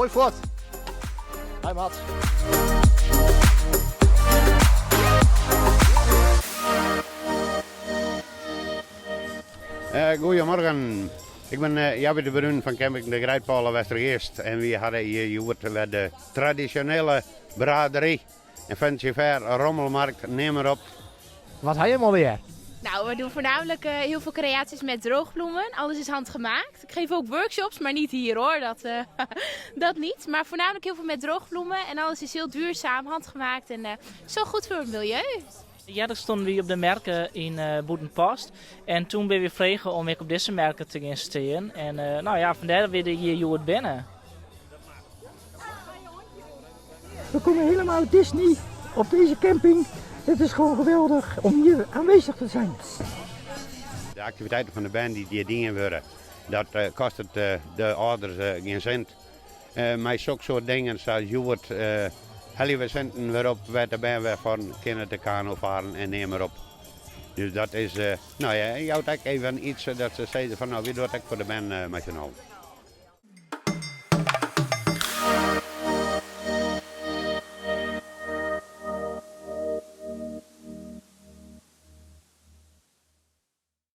Moai fuort. Hi Mats. Goeiemorgen. Ik bin Jappie de Bruin fan camping De Greidpôle Westergeast en wy hawwe hjir hjoed wer de tradisjonele braderie en Fancy Fair rommelmarkt, neam mar op. Wat ha jim allegear? Nou, we doen voornamelijk heel veel creaties met droogbloemen. Alles is handgemaakt. Ik geef ook workshops, maar niet hier hoor, dat, dat niet. Maar voornamelijk heel veel met droogbloemen en alles is heel duurzaam, handgemaakt en zo goed voor het milieu. Earder stonden wy op de merke yn Bûtenpost en toen binne wy frege om ek op dizze merke te gean stean. En no ja, fandêr dat wy der hjir hjoed binne. We komen helemaal uit Disney op deze camping. Het is gewoon geweldig om hier aanwezig te zijn. De aktiviteiten fan de bern dy't hjir dien wurde, dat kostet de âlders gjin sint. Mei soksoart dingen sa as hjoed helje we sinten wer op wêr't de bern wer fan kinne te kanofaren en neam mar op. Dus dat is, no ja, jout ek even iets dat se sizze fan no, wy dogge it ek foar de bern mei syn allen.